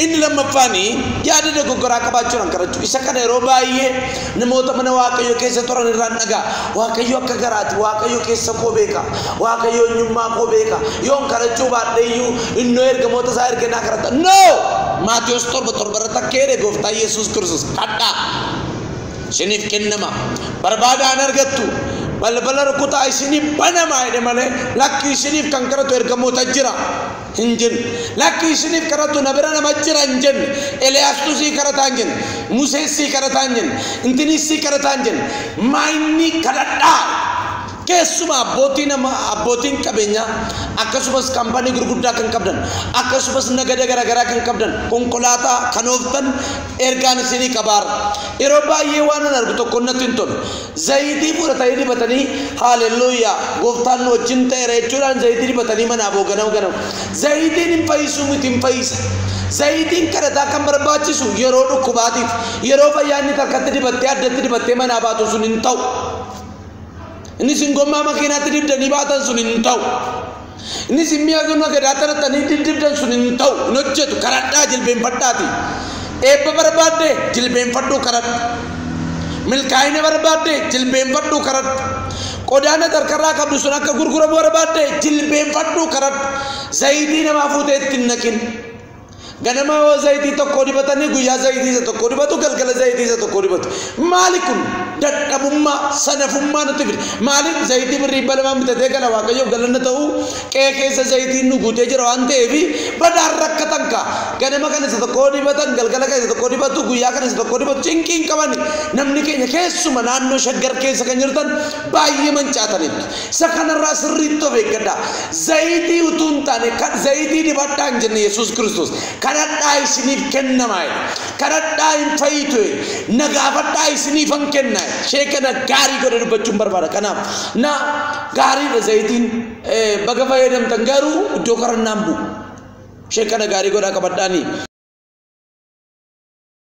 Inni lammaffaanii yaada dogoggoraa qabaachuudhaan kadhachuu. Isa kana yeroo baay'ee namoota mana Waaqayyoo keessa turan irraan dhagaa. Waaqayyo akka garaati. Waaqayyo keessa koo beeka. Waaqayyo eenyummaa koo beeka. Yoon kadhachuu baadhe iyyuu innoo ergamoota isaa ergee naa kadhata. No! Maatiyos 7:7 irratti akka jedhe gooftaa Yesuus Kiristoos kadhaa. Isiniif kennama. Barbaadaan argattu. Balbala rukutaa isiniif banamaa jedhe malee lakki isiniif kan kadhatu ergamoota jira hin jenne. Lakki isiniif kadhatu na bira nama jira hin jenne. Eliyaastuu sii kadhataa hin jenne. Museen sii kadhataa hin jenne. Intinis sii kadhataa hin jenne. Maayinni kadhadhaa. Keessumaa abbootii nama abbootiin qabeenyaa, akkasumas kaampaanii gurguddaa kan qabdan, akkasumas nagada garaagaraa kan qabdan, konkolaataa kan ooftan, ergaan isinii qabaara. Yeroo baay'ee waan an argu tokko natti hin tolu. Zayitii fudhatanii dibatanii, haalelluuyaa, gooftaan nu wajjin ta'eera jechuudhaan zayitii dibatanii manaa boo ganama ganama. Zayitiin hin fayyisuu miti, hin fayyisa. Zayitiin kadhataa kan barbaachisu yeroo dhukkubaatiif, yeroo fayyaa inni harkatti dibattee addatti dibattee manaa baatu sun hin ta'u. Inni isin gommaa makiinaatti dibdanii baatan sun hin ta'u. Inni isin mi'a nagadaa taratanii dibdan sun hin ta'u. Hin hojjetu. Kadhadhaa, jilbeenfadhaati. Eebba barbaadde jilbeenfadhuu kadhadhu. Milkaa'ina barbaadde jilbeenfadhuu kadhadhu. Qodaan harkarraa qabdu sun akka gurguramu barbaadde jilbeenfadhuu kadhadhu. Zayitii namaa fuutee itti hin naqin. Ganama yoo zayitii tokko dibatanii, guyyaa zayitii isa tokko dibatu, galgala zayitii isa tokko dibatu. Maali kun? Dadhabummaa, sanafummaa nutti fide. Maaliif zayitii birrii 200 bitatee gala? Waaqayyoof galanna ta'uu, qe'ee keessa zayitiin nu guutee jira waan ta'eef badaan rakkatan kaa. Ganama kana isa tokko dibatan, galgala kana isa tokko dibatu, guyyaa kana isa tokko dibatu, cinqii hin qaban. Namni keenya keessuma naannoo Shaggar keessa kan jirtan baay'ee mancaataniitu. Isa kanarraa sirriitti of eeggadhaa. Zayitii utuu hin taane, zayitii dibadhaa hin jenne Yesuus Kiristoos. Kadhadhaa isiniif kennamaa jedhe. Kadhadhaa hin fayyitu. Na gaafadhaa isiniifan kenna. Ishee kana gaarii godhe dubbachuun barbaada. Kanaaf na gaariidha, zayitiin baga fayyadamtan, garuu iddoo kadhannaan bu'u. Ishee kana gaarii godhaa qabadhaanii.